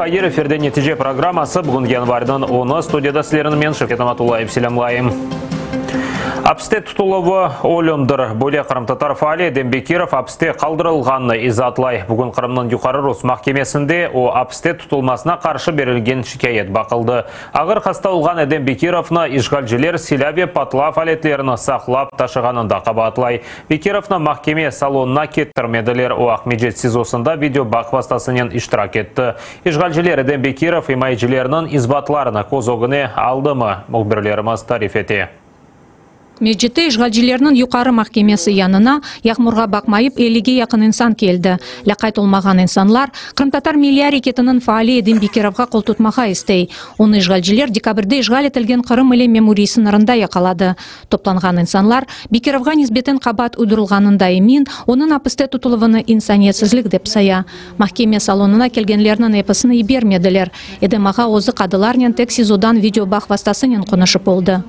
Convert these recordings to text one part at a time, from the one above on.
Hayır, efirde Netice programması. Bugün yanvarniñ onı, studiyada sizlerni men, Şevket Amatullayev, selâmlayım. Apiste tutuluvı, ölümdir. Böyle qırımtatar faali Edem Bekirov apiste qaldırılğanını izaatlay. Bugün Qırımnıñ Yuqarı Rus mahkemesinde o apiste tutulmasına qarşı berilgen şikâyet baqıldı. Ağır hasta olğan Edem Bekirovnı işğalciler silâ ve patlav aletlerini saqlap taşığanında qabaatlay. Bekirovnı mahkeme salonına kettirmediler, o Aqmecit SİZOsında videobağ vastasınen iştirak etti. İşğalciler Edem Bekirov imayecileriniñ isbatlarını köz ögüne aldımı, mühbirlerimiz tarif ete. Meccitte işğalcilerniñ Yuqarı mahkemesi yanına, yağmurğa baqmayıp, ellige yaqın insan keldi. Lâqayt olmağan insanlar, qırımtatar milliy areketiniñ faali Edem Bekirovğa qoltutmağa istey. Onı işğalciler dekabrde işğal etilgen Qırım ile memuriy sıñırında yaqaladı. Toplanğan insanlar, Bekirovğa nisbeten qabaat uydurılğanında emin, onıñ apiste tutuluvını insaniyetsizlik dep saya. Mahkeme salonına kelgenlerniñ episini yibermediler. Edem ağa özü qadılarnen tek SİZOdan videobağ vastasınen qonuşıp oldı.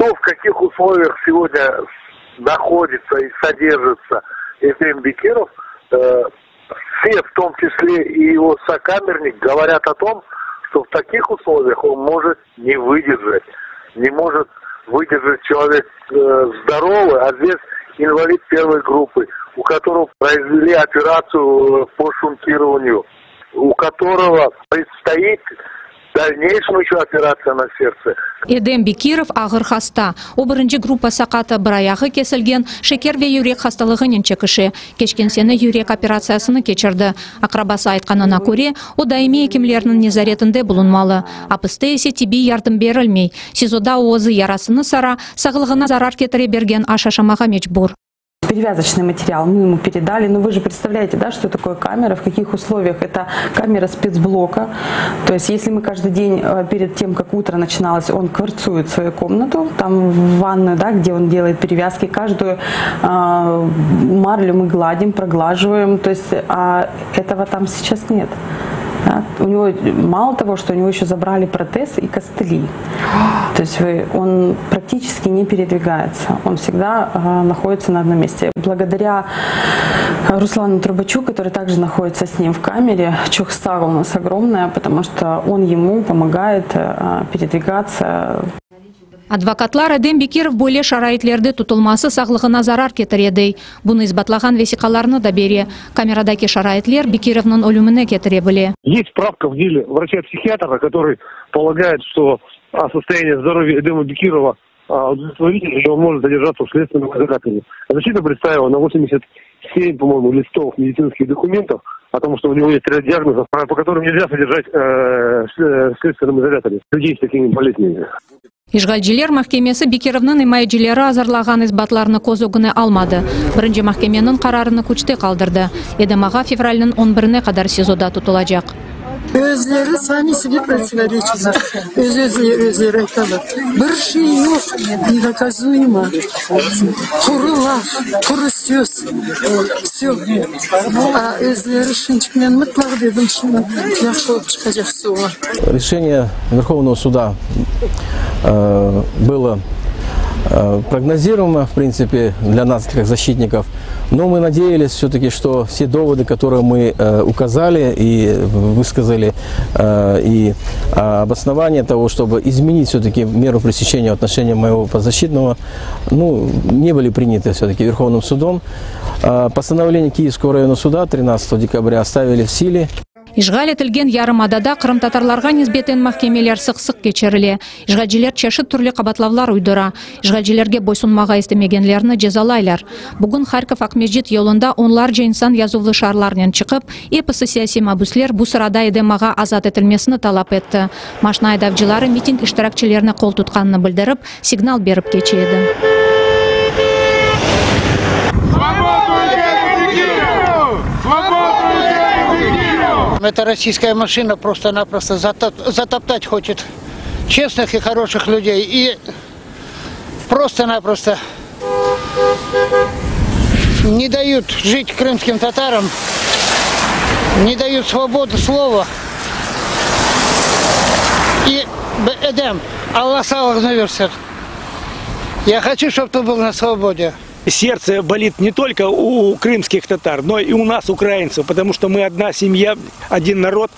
To, v kakih usloviyah segodnâ nahoditsâ i soderjitsâ Edem Bekirov, vse, v tom çisle i ego sokamernik, govorât o tom, çto v takih usloviyah on mojit ne vıderjat, ne mojit vıderjat çelovek zdorovıy, a zdes invalid pervoy gruppı, u kotorogo proizveli operatsiyu po şuntirovanyu, u kotorogo predstoit dalneyşem eşö operatsiya na serdtse. Edem Bekirov ağır hasta. O, birinci gruppa saqatı, bir ayağı kesilgen, şeker ve yürek hastalığınen çekişe. Keçken sene yürek operatsiyasını keçirdi. Aqrabası aytqanına köre, o, daimiy ekimlerniñ nezaretinde bulunmalı. Apiste ise tibbiy yardım berilmey. SİZOda o, özü yarasını sara, sağlığına zarar ketire bergen aş aşamağa mecbur. Перевязочный материал мы ему передали. Но вы же представляете, да, что такое камера, в каких условиях. Это камера спецблока. То есть если мы каждый день э, перед тем, как утро начиналось, он кварцует свою комнату, там в ванную, да, где он делает перевязки, каждую э, марлю мы гладим, проглаживаем. То есть а этого там сейчас нет. Да? У него мало того, что у него еще забрали протез и костыли. То есть вы, он практически не передвигается, он всегда э, находится на одном месте. Благодаря Руслану Трубачу, который также находится с ним в камере, чухсава у нас огромная, потому что он ему помогает э, передвигаться. Advokatlar Edem Bekirov böyle şaraitlerde tutulması sağlığına zarar ketire dey. Bunı isbatlağan vesiqalarnı da bere. Kameradaki şaraitler Bekirovnıñ ölümine ketire bile. Есть справка в деле врача-психиатра, который полагает, что состояние здоровья Эдема Бекирова удовлетворительно, и он может содержаться в следственном изоляторе. Защита представила на 87, по-моему, листов медицинских документов о том, что у него есть ряд диагнозов, по которым нельзя содержать э, в следственном изоляторе людей с такими болезнями. İşğalciler mahkemesi Bekirovnıñ imayecileri azırlağan isbatlarnı köz ögüne almadı. Birinci mahkemeniñ qararını küçte qaldırdı. Edem ağa fevralniñ on birine qadar SİZOda tutulacaq. Özleri sami sebe protivoreçiler, öz-özleri aytalar, bir şey yoq, nedokazuemo, quru laf, quru söz, vsö. A özleri şunçıq men mıtlaq dedim şunı, yahşı olıp çıqacaq soñu. Решение Верховного суда было прогнозируемо, в принципе, для нас, как защитников. Но мы надеялись все-таки, что все доводы, которые мы указали и высказали, и обоснование того, чтобы изменить все-таки меру пресечения в отношении моего подзащитного, ну, не были приняты все-таки Верховным судом. Постановление Киевского районного суда 13 декабря оставили в силе. İşğal etilgen yarımadada qırımtatarlarğa nisbeten mahkemeler sıq-sıq keçirile. İşğalciler çeşit türlü qabaatlavlar uydura. İşğalcilerge boysunmağa istemegenlerni cezalaylar. Bugün Harkov-Aqmescit yolunda onlarca insan yazuvlı şarlarnen çıqıp, episi siyasiy mabüsler, bu sırada Edem ağa azat etilmesini talap etti. Maşna aydavcıları miting iştirakçilerine qol tutqanını bildirip, signal berip keçe edi. Это российская машина просто-напросто затоптать хочет честных и хороших людей. И просто-напросто не дают жить крымским татарам, не дают свободу слова. И Эдем, Alla sağlığını bersin. Я хочу, чтобы ты был на свободе. Сердце болит не только у крымских татар, но и у нас, украинцев, потому что мы одна семья, один народ.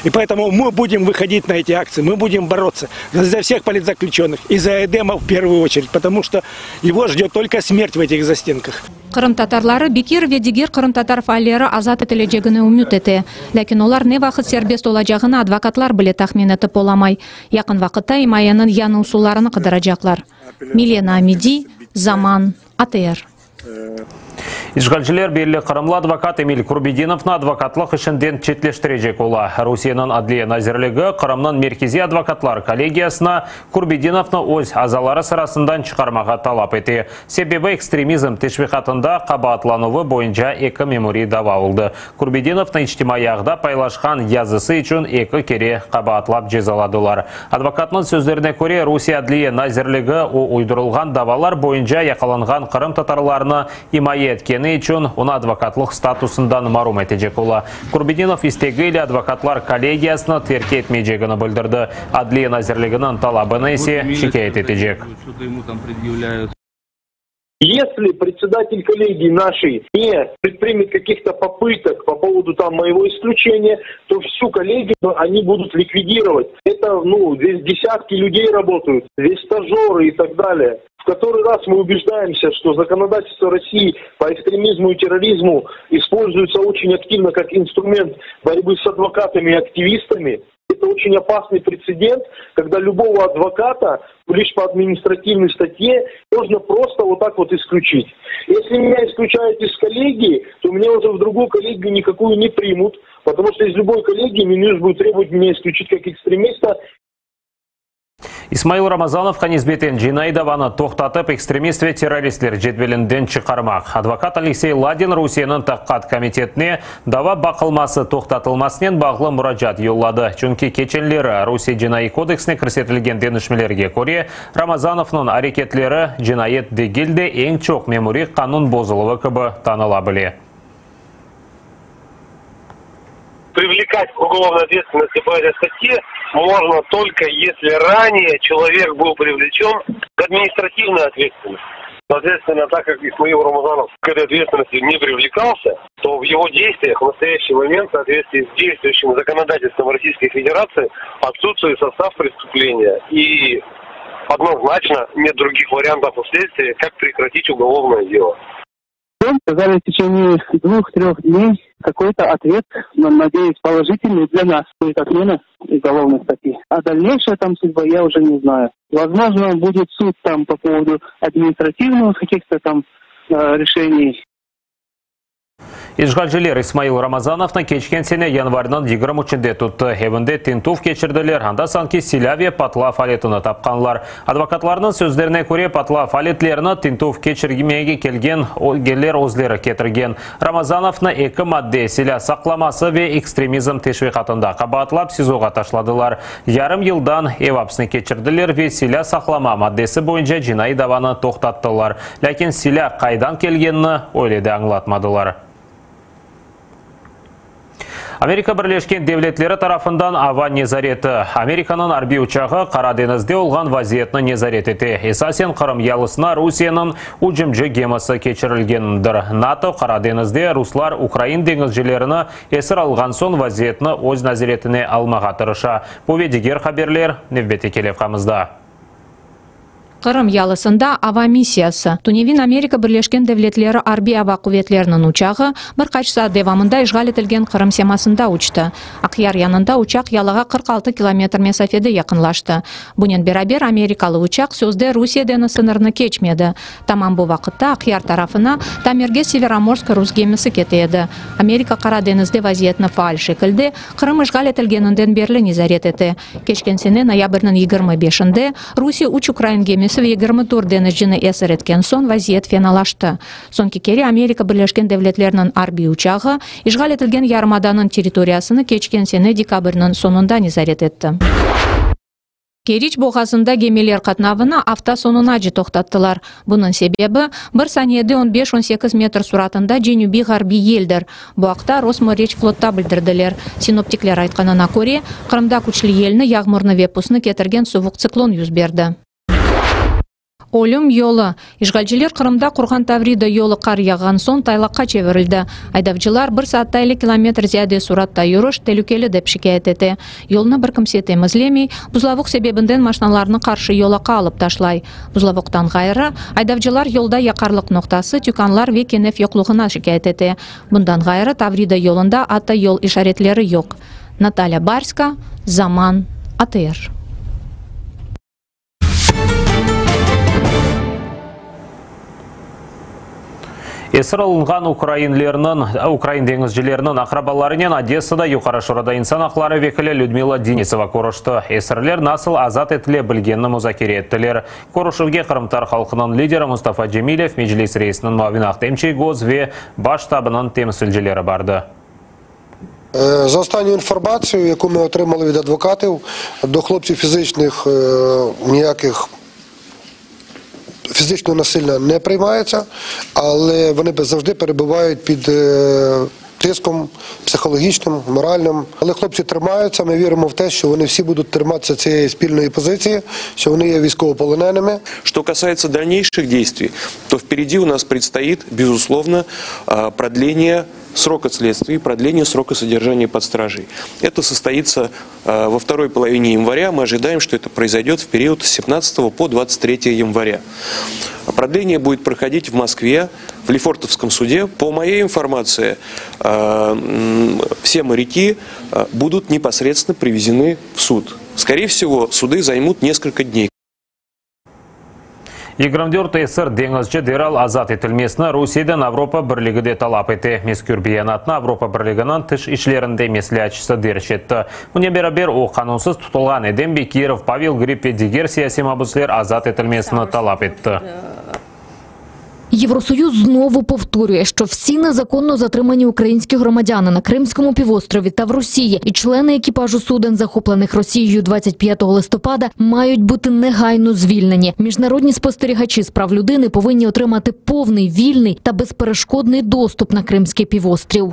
И поэтому мы будем выходить на эти акции, мы будем бороться за всех политзаключенных и за Эдема в первую очередь, потому что его ждет только смерть в этих застенках. Qırım tatarları Bekirov ve diger qırımtatar faalleri azat etilecegine ümüt ete. Lâkin olar ne vaqıt serbest olacağını advokatlar bile tahmin etip olamay. Yaqın vaqıtta imayeniñ yañı usullarını qıdıracaqlar. Milena Amidi, Zaman, ATR. İşğalciler belli qırımlı advokat Emil Kurbedinovnı advokatlıq işinden çetleştirecek ola. Rusiyeniñ Adliye nazirligi Qırımnıñ Merkeziy advokatlar kollegiyasına Kurbedinovnı öz azaları sırasından çıqarmağa talap ete. Sebebi ekstremizm teşviqatında qabaatlanuvı boyunca eki memuriy dava oldı. Kurbedinovnı içtimaiy ağda paylaşqan yazısı içün eki kere qabaatlap cezaladılar. Advokatnıñ sözlerine köre, Rusiye Adliye nazirligi o uydurılğan davalar boyunca yaqalanğan qırımtatarlarnı imaye etkeni içün onı advokatlıq statusından marum etecek ola. Kurbedinov istegi ile advokatlar kollegiyasını terk etmeycegini bildirdi, Adliye nazirliginiñ talabını ise şikâyet etecek. Если председатель коллегии нашей не предпримет каких-то попыток по поводу там моего исключения, то всю коллегию они будут ликвидировать. Это, ну, здесь десятки людей работают, здесь стажеры и так далее. В который раз мы убеждаемся, что законодательство России по экстремизму и терроризму используется очень активно как инструмент борьбы с адвокатами и активистами. Это очень опасный прецедент, когда любого адвоката лишь по административной статье можно просто вот так вот исключить. Если меня исключают из коллегии, то меня уже в другую коллегию никакую не примут, потому что из любой коллегии Минюст будет требовать меня исключить как экстремиста. İsmail Ramazanovqa nisbeten cinaiy davanı toqtatıp, ekstremist ve terroristler cedvelinden çıqarmaq. Advokat Aleksey Ladin Rusiyeniñ Taqiqat komitetine dava baqılması toqtatılmasınen bağlı muracaat yolladı. Çünki keçenleri Rusiye Cinaiy kodeksine kirsetilgen deñişmelerge köre, Ramazanovnıñ areketleri cinayet degil de, eñ çoq memuriy qanun bozuluvı kibi tanıla bile. Привлекать к уголовной ответственности по этой статье можно только если ранее человек был привлечен к административной ответственности. Соответственно, так как Исмаил Рамазанов к этой ответственности не привлекался, то в его действиях в настоящий момент в соответствии с действующим законодательством Российской Федерации отсутствует состав преступления и однозначно нет других вариантов у следствия, как прекратить уголовное дело. Сказали, в течение двух-трех дней какой-то ответ, но, надеюсь, положительный для нас будет отмена уголовной статьи. А дальнейшая там судьба я уже не знаю. Возможно, будет суд там по поводу административных каких-то там э, решений. İşğalciler İsmail Ramazanovnı keçken sene yanvarniñ 23-inde tuttı. Evinde tintüv keçirdiler, anda sanki silâ ve patlav aletini tapqanlar. Advokatlarnıñ sözlerine köre, patlav aletlerini tintüv keçirmege kelgen geller özleri ketirgen. Ramazanovnı eki madde, silâ saqlaması ve ekstremizm teşviqatında qabaatlap SİZOğa taşladılar. Yarım yıldan ev apsine keçirdiler ve silâ saqlama maddesi boyunca cinaiy davanı toqtattılar. Lâkin silâ qaydan kelgenini öyle de añlatmadılar. Amerika Birleşken Devletleri tarafından ava nezareti. Amerikanıñ arbiy uçağı Qara deñizde olğan vaziyetni nezaret ete. Esasen Qırım yalısına Rusiyeniñ ücümci gemisi keçirilgenindir. NATO Qara deñizde ruslar ukrain deñizcilerini esir alğan soñ vaziyetni öz nazaretine almağa tırışa. Bu ve diger haberler nevbetteki levhamızda. Qırım yalısında ava missiyası. Tünevin Amerika Birleşken Devletleri Arbiy ava quvetleriniñ uçağı bir qaç saat devamında işğal etilgen Qırım semasında uçtı. Aqyar yanında uçaq yalığa 46 kilometr mesafede yaqınlaştı. Bunen beraber, amerikalı uçaq sözde Rusiye deñiz sıñırını keçmedi. Tamam bu vaqıtta Aqyar tarafına tamirge Severomorsk rus gemisi kete edi. Amerika Qara deñizde vaziyetni faal şekilde Qırım işğal etilgeninden berli nezaret ete. Keçken sene noyabrniñ 25-inde Rusiye üç ukrain gemisi ve 24 deñizcini esir etken soñ vaziyet fenalaştı. Soñki kere Amerika Birleşken Devletleriniñ arbiy uçağı işğal etilgen yarımadanıñ territoriyasını keçken sene dekabrniñ soñunda nezaret etti. Keriç boğazında gemiler qatnavını afta soñunace toqtattılar. Bunıñ sebebi, bir saniyede on beş, on sekiz metr suratında cenübiy-ğarbiy yeldir. Bu aqta Rosmorreçflotta bildirdiler. Sinoptikler aytqanına köre, Qırımda küçlü yelni, yağmurnı ve pusnı ketirgen suvuq tsiklon yüz berdi. Ölüm yolu. İşğalciler Qırımda qurğan Tavrida yolu qar yağğan soñ taylaqqa çevirildi. Aydavcılar, bir saatta 50 kilometr ziyade suratta yürüş telükeli dep şikâyet ete. Yolnı bir kimse temizlemey, buzlavuq sebebinden maşnalarnı qarşı yolaqqa alıp taşlay. Buzlavuqtan ğayrı, aydavcılar yolda yaqarlıq noqtası, tükânlar ve kenef yoqluğına şikâyet ete. Bundan ğayrı, Tavrida yolunda atta yol işaretleri yoq. Natalâ Barska, Zaman, ATR. Esir alınğan ukrainlerniñ, ukrain deñizcileriniñ aqrabalarınen Odessada Yuqarı Şurada insan aqları vekili Lüdmila Denisova körüşti. Esirler nasıl azat etile bilgenini muzakere ettiler. Körüşüvge qırımtatar halqınıñ lideri Mustafa Cemilev, Meclis reisiniñ muavini Ahtem Çiygoz ve Baş ştabınıñ temsilcileri bardı. За останньою інформацією, яку ми отримали від адвокатів, до хлопців фізичних ніяких фізичного насилля не приймається, але вони завжди перебувають під тиском психологічним, моральним. Але хлопці тримаються, ми віримо в те, що вони всі будуть триматися цієї спільної позиції, що вони є військовополоненими. Что касается дальнейших действий, то впереди у нас предстоит, безусловно, продление срока следствия и продление срока содержания под стражей. Это состоится во второй половине января. Мы ожидаем, что это произойдет в период с 17 по 23 января. Продление будет проходить в Москве, в Лефортовском суде. По моей информации, все моряки будут непосредственно привезены в суд. Скорее всего, суды займут несколько дней. 24 esir deñizci deral azat etilmesini Rusiyeden Avropa Birligi de talap ete. Mezkür beyanatnı Avropa Birliginiñ tış işlerinde mesleatçısı derc etti. Bunen beraber, o, qanunsız tutulğan Edem Bekirov, Pavel Grib ve diger siyasiy mabüsler azat etilmesini talap etti. Євросоюз знову повторює, що всі незаконно затримані українські громадяни на Кримському півострові та в Росії і члени екіпажу суден, захоплених Росією 25 листопада, мають бути негайно звільнені. Міжнародні спостерігачі з прав людини повинні отримати повний, вільний та безперешкодний доступ на Кримський півострів.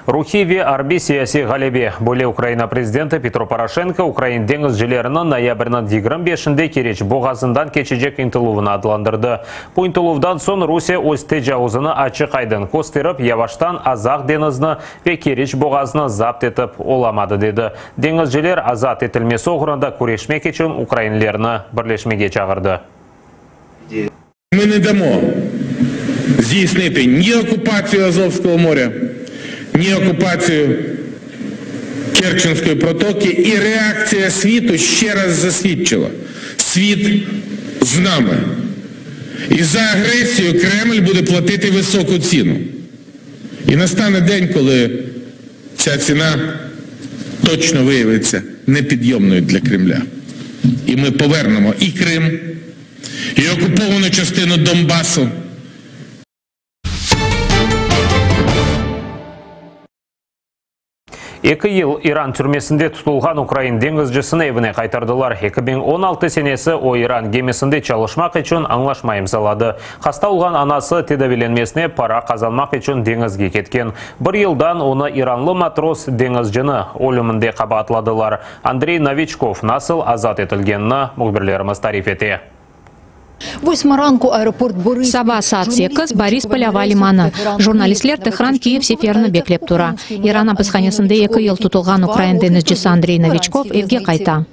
Ruhiy ve arbiy-siyasiy ğalebe. Böyle Ukraina prezidenti Petro Poroşenko ukrain deñizcileriniñ noyabrniñ 25-inde Keriç boğazından keçecek ıntıluvını adlandırdı. Bu ıntıluvdan soñ Rusiye öz tecavuzını açıq-aydın kösterip, yavaştan Azaq deñizini ve Keriç boğazını zapt etip olamadı, dedi. Deñizciler azat etilmesi oğrunda küreşmek içün ukrainlerni birleşmege çağırdı. Ми не дамо здійснити ні окупацію Азовського моря, ні окупацію Керченської протоки. І реакція світу ще раз засвідчила. Світ з нами. І за агресію Кремль буде платити високу ціну. І настане день, коли ця ціна точно виявиться непідйомною для Кремля. І ми повернемо і Крим, і окуповану частину Донбасу. Eki yıl İran türmesinde tutulğan ukrain deñizcisini evine qaytardılar. 2016 senesi o İran gemisinde çalışmaq içün añlaşma imzaladı. Hasta olğan anası tedaviylenmesine para qazanmaq içün deñizge ketken. Bir yıldan onı iranlı matros deñizcini ölüminde qabaatladılar. Andrey Noviçkov nasıl azat etilgenini mühbirlerimiz tarif ete. Восьма ранку aeroport Boris. Saba saat sekiz, Borispol ava limanı. Jurnalistler Tehran-Kiyev seferini beklep tura. İran apishanesinde eki yıl tutulğan ukrain deñizcisi Andrey Noviçkov evge qayta.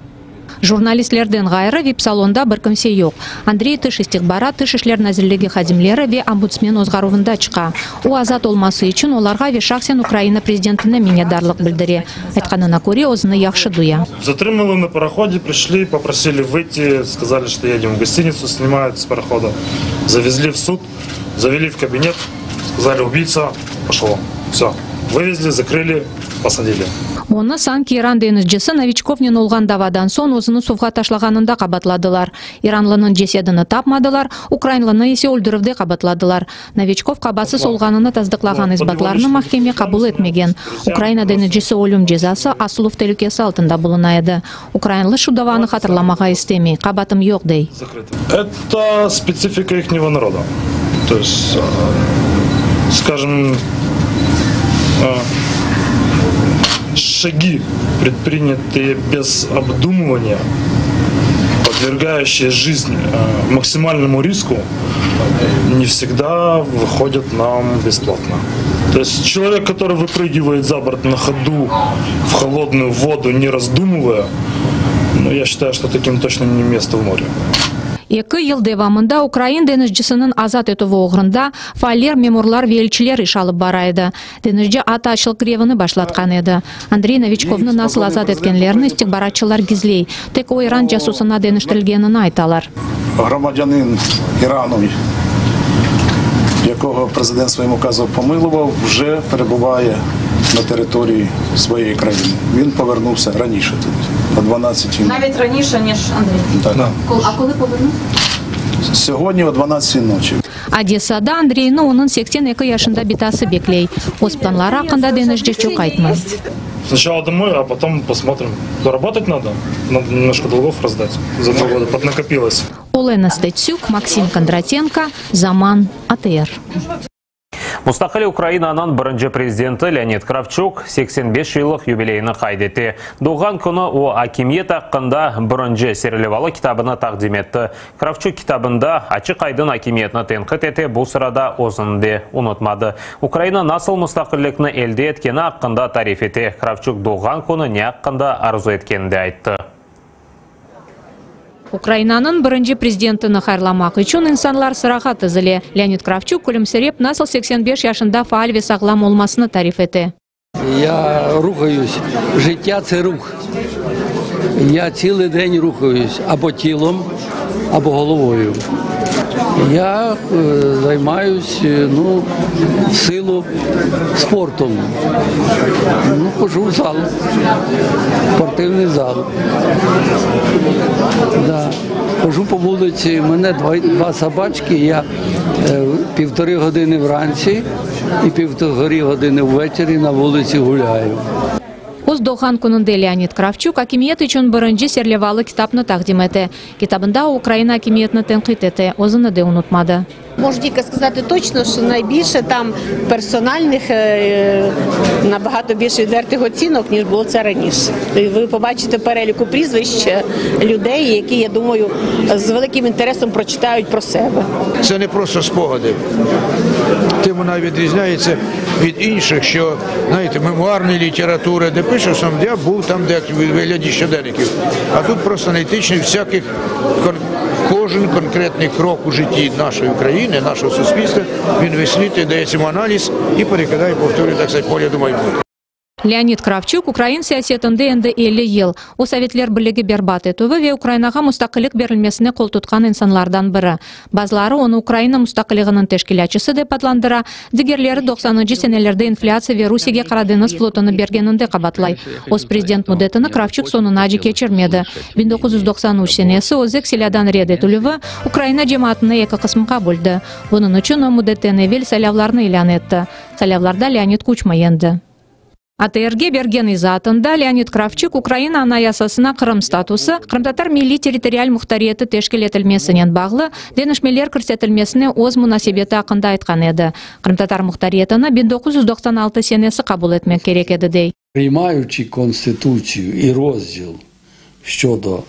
Jurnalistlerden ğayrı, VIP-salonda bir kimse yoq. Andrey tış istihbarat, Tış işler nazirligi hadimleri ve ombudsmen ozğaruvında çıqa. O, azat olması içün olarğa ve şahsen Ukraina prezidentine minnetdarlıq bildire. Aytqanına köre, özüni yahşı duya. Zatırmalı na parohode, prişli, poprosili vıyti, skazali, çto edem v gostinitsu, snimayut s parohoda. Zavezli v sud, zaveli v kabinet, skazali, ubiytsa, poşol von. Vsö. Vıvezli, zakrıli, posadili. Onı sanki İran deñizcisi Noviçkovnen olğan davadan soñ özüni suvğa taşlağanında qabaatladılar. İranlınıñ cesedini tapmadılar, ukrainlını ise öldürüvde qabaatladılar. Noviçkov qabatsız olğanını tasdıqlağan isbatlarnı mahkeme qabul etmegen. Ukraina deñizcisi ölüm cezası, asıluv telükesi altında buluna edi. Ukrainlı şu davanı hatırlamağa istemey, qabatım yoq, dey. Это специфика ихнего народа. То есть, скажем, шаги, предпринятые без обдумывания. Подвергающие жизнь э, максимальному риску, не всегда выходят нам бесплатно. То есть человек, который выпрыгивает за борт на ходу в холодную воду, не раздумывая, ну, я считаю, что таким точно не место в море. Eki yıl devamında ukrain deñizcisiniñ azat etüvi oğrunda faaller, memurlar ve elçiler iş alıp bara edi. Deñizci atta açlıq grevini başlatqan edi. Andrey Noviçkovnı nasıl azat etkenlerini istihbaratçılar gizley, tek o İran casusına deñiştirilgenini aytalar. Громадянин Ірану, якого президент своїм указом помилував, вже перебуває на території своєї країни. Він повернувся раніше туди, о 12 Навіть раніше, ніж Андрій. Так. А коли повернувся? Сьогодні о 12 ночі. Odesada Andreyni onıñ 82 yaşında bitası bekley. Öz planları aqqında deñizci çoq aytmay. Сначала домой, а потом посмотрим. Работать надо. Надо немножко долгов раздать. За два года поднакопилось. Olena Stetsük, Maksim Kondratenko, Zaman, ATR. Mustaqil Ukrainanıñ birinci prezidenti Leonid Kravçuk 85 yıllıq yubileyini qayd ete. Doğğan künü o, akimiyet aqqında birinci serlevalı kitabını taqdim etti. Kravçuk kitabında açıq-aydın akimiyetni tenqit ete, bu sırada özüni de unutmadı. Ukraina nasıl mustaqillikni elde etkeni aqqında tarif ete. Kravçuk doğğan künü ne aqqında arzu etkenini de ayttı. Ukrainanıñ birinci prezidentini hayırlamaq içün insanlar sırağa tizile. Leonid Kravçuk külümsirep, nasıl 85 yaşında faal ve sağlam olmasını tarif ete. Я рухаюсь. Життя – це рух. Я цілий день рухаюсь або тілом, або головою. Я займаюсь, ну, в силу спортом. Ну, хожу в зал, спортивний зал. Да. Хожу по вулиці, у мене два собачки, я півтори години вранці і півтори години ввечері на вулиці гуляю. Öz doğğan kününde Leonid Kravçuk akimiyet içün birinci serlevalı kitapnı taqdim ete. Kitabında o Ukraina akimiyetini tenqit ete, özüni de unutmadı. Можу тільки сказати точно, що найбільше там персональних, набагато більше відвертих оцінок, ніж було це раніше. І ви побачите переліку прізвищ людей, які, я думаю, з великим інтересом прочитають про себе. Це не просто спогади. Тим вона відрізняється від інших, що, знаєте, мемуарної літератури, де пише сам, я був там, де в вигляді щоденників. А тут просто аналітичний всяких кожен конкретний крок у житті нашої України, нашого суспільства, він висвітлює, дає цьому аналіз і перекидає, повторює, так сказати, погляду майбутнє. Leonid Kravçuk ukrain siyasetinde endi 50 yıl. O, Sovetler Birligi berbat etüvi ve Ukrainağa mustaqillik berilmesine qoltutqan insanlardan biri. Bazıları onı Ukraina mustaqilliginiñ teşkilâtçısı dep adlandıra, digerleri doqsanıncı senelerde inflâtsiya ve Rusiyege Qaradeñiz flotunı bergeninde qabaatlay. Öz prezident müddetini Kravçuk soñunace keçirmedi. 1993 senesi özek silâdan red etilüvi Ukraina cemaatını eki qısımğa böldi. Bunıñ içün o müddetten evel saylavlarnı ilân etti. Saylavlarda Leonid Kuçma yeñdi. ATRge bergen izaatında Leonid Kravçuk Ukraina Anayasasına Qırım statusı, qırımtatar milliy-territorial muhtariyeti teşkil etilmesinen bağlı deñişmeler kirsetilmesine öz munasebeti aqqında aytqan edi. Qırımtatar muhtariyetini 1996 senesi qabul etmek kerek edi, dey. Приймаючи Конституцію і розділ щодо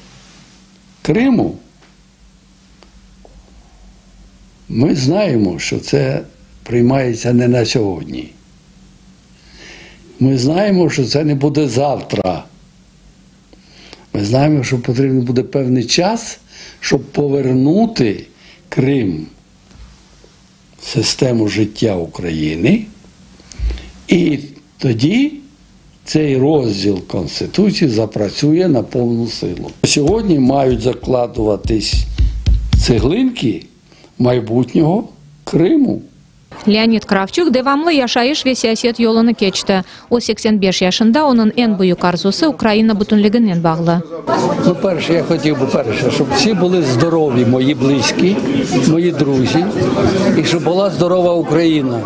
Криму, ми знаємо, що це приймається не на сьогодні. Ми знаємо, що це не буде завтра. Ми знаємо, що потрібен буде певний час, щоб повернути Крим в систему життя України. І тоді цей розділ Конституції запрацює на повну силу. Сьогодні мають закладуватись цеглинки майбутнього Криму. Leonid Kravçuk devamlı yaşayış ve siyaset yolunı keçti. O, 85 yaşında, onıñ eñ büyük arzusı Ukraina bütünliginen bağlı. Ну, перше, я хотів би перше, щоб всі були здорові, мої близькі, мої друзі, і щоб була здорова Україна.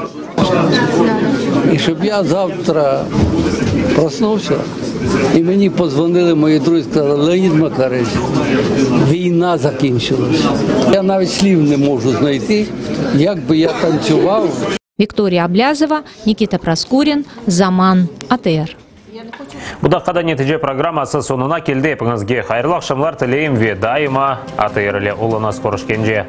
І щоб я завтра проснувся, і мені подзвонили мої друзі, сказали, Леонід Макарович, війна закінчилась. Я навіть слів не можу знайти, як би я танцював. Viktoriya Ablâzova, Nikita Proskürin, Zaman, ATR. Bu daqqada Netice programması soñuna keldi. Epiñizge hayırlı aqşamlar tileyim ve daima ATR ile oluñız. Körüşkence.